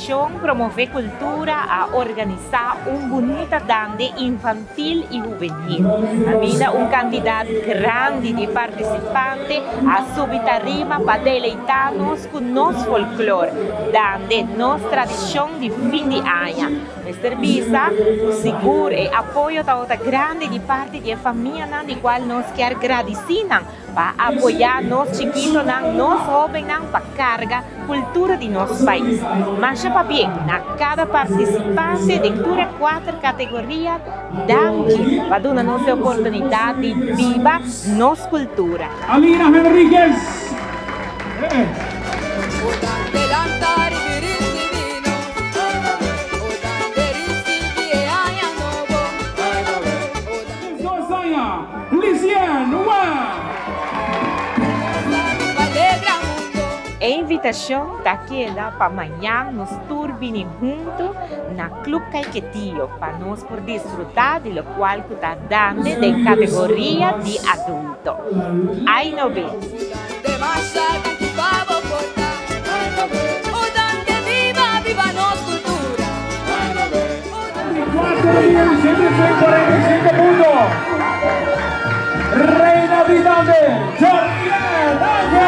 Fundashon Promové Kultura a organisá un bunita dande infantil i hubenil. Kaminda un kantidat grandi di partisipante a subi tarima pa deleitá nos ku nos folklor, dande nos tradishon di fin di aña. Mester bisa ku sigur e apoyo tabata grandi di parti di e famianan di kual nos kier gradisí nan pa apoyá nos chikitonan, nos hóbennan pa karga kultura di nos pais. Masha pabien na kada partisipante den tur e kuater kategoria. Danki pa duna nos e oportunidat di biba nos kultura. Alina Henriquez. E invitashon ta keda pa mañan nos tur bini huntu na Club Caiquetio pa nos por disfruta di locual cu ta dande den categoria di adulto. Ay no be! 4.145 punto. Reina di Dande, Jordian Ángel.